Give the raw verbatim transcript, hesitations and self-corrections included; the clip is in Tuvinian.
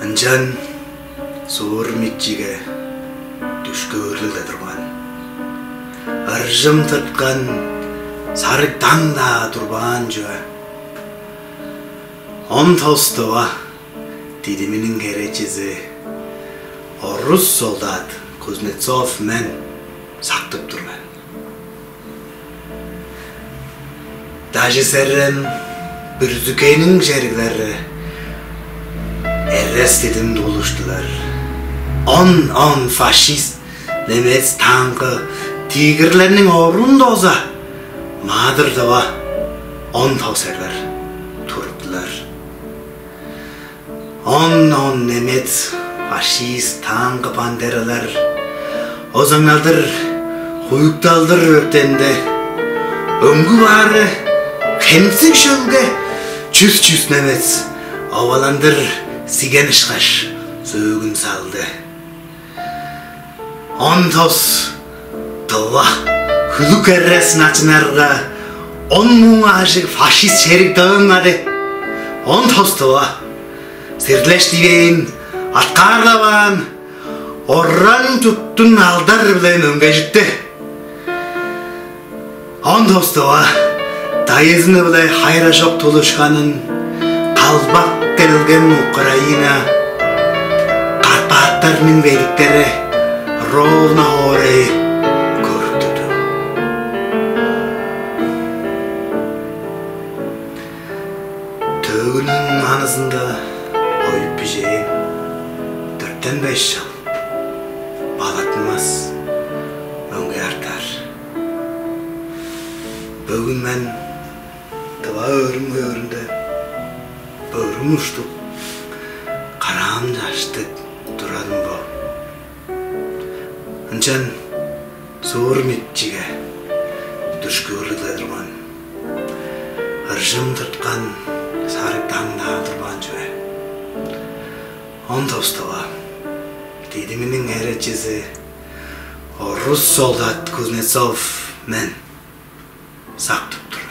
Ынчан суур мичиге дүшкүүрлүг-даа турган, ыржым тырткан сарыг даң-даа турбаан чүве. Он тостуга дидиминиң херечизи орус солдат Кузнецов мен сактып тур мен. Дажы-Серен, Бүрзүкейниң чериглери эрес дидим тулуштулар. Он-он фашист немец танкы, тигрлерниң оруун доза маадыр-дыва он тос эрлер туруптулар. Он-он немец, фашист, танкы, бандералар озаңналдыр, хуюкталдыр өртенди. Өңгү баары хемсиг шөлге чүс-чүс немец оваландыр сиген ышкаш сөөгүн салды. Он тос тыва хүлүк эрес начынарга он муң аажыг фашист шериг дыыңнады. Он тос тыва сирлеш дивээн, аткаарлаваан, оран-чурттуң алдар-биле мөңгежитти. Он тостуга дайзыны-биле хайыра чок тулушканын, калбак келген Украина, Карпаттарның бедиктери, Ровно хоорайы көрүп турду. Төөгүнүң анызында оюп бижээн дөртен беш чыл балаттынмас мөңге артар. Бөгүн мен тыва өөрүм хөөрүнде бөрүм уштуп, караам чаштыг турадым бо. Ынчан суур мичиге дүшкүүрлүг-ле турган, ыржым тырткан сарыг даң-даа турбаан чүве. Он тостуга дидиминиң херечизи орус солдат Кузнецов мен сактып тур.